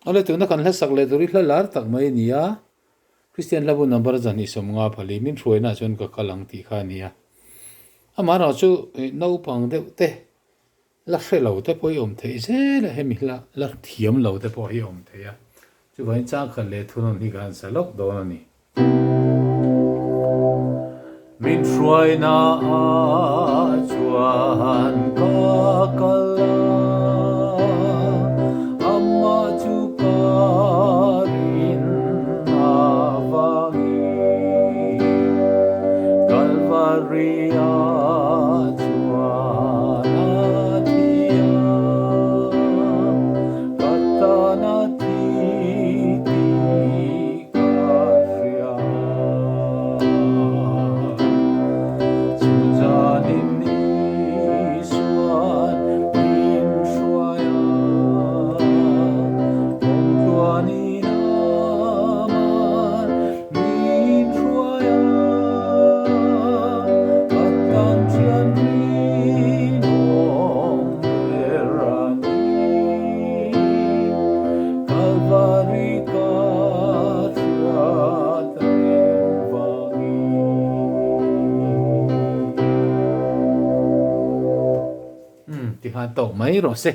Awle tuna kan hlasak leh tur hi hla lar tak mai a ni a, Kristian hlabu number 250 phali min hruaina ah chuan ka kal ang tih kha a ni a. Amaherawh chu naupang deuh te la hre lo te pawh hi awm theih zel a, hemi hla la thiam lo te pawh hi awm thei a, chuvangin changkhat leh thunawn hi ka han sa lawk dawn a ni. Min hruaina ah chuan ka kal a, amah chu ka rin avangin Kalvari ah chuan a thi a, ka tan a thi tih Ka hria chu zanin Isuan min hruai a, kawngtluanin aman min hruai a, ka tan thian rinawm ber a ni. Kalvari ka hriat reng vangin. Umm tikhan tawk mai rawh se.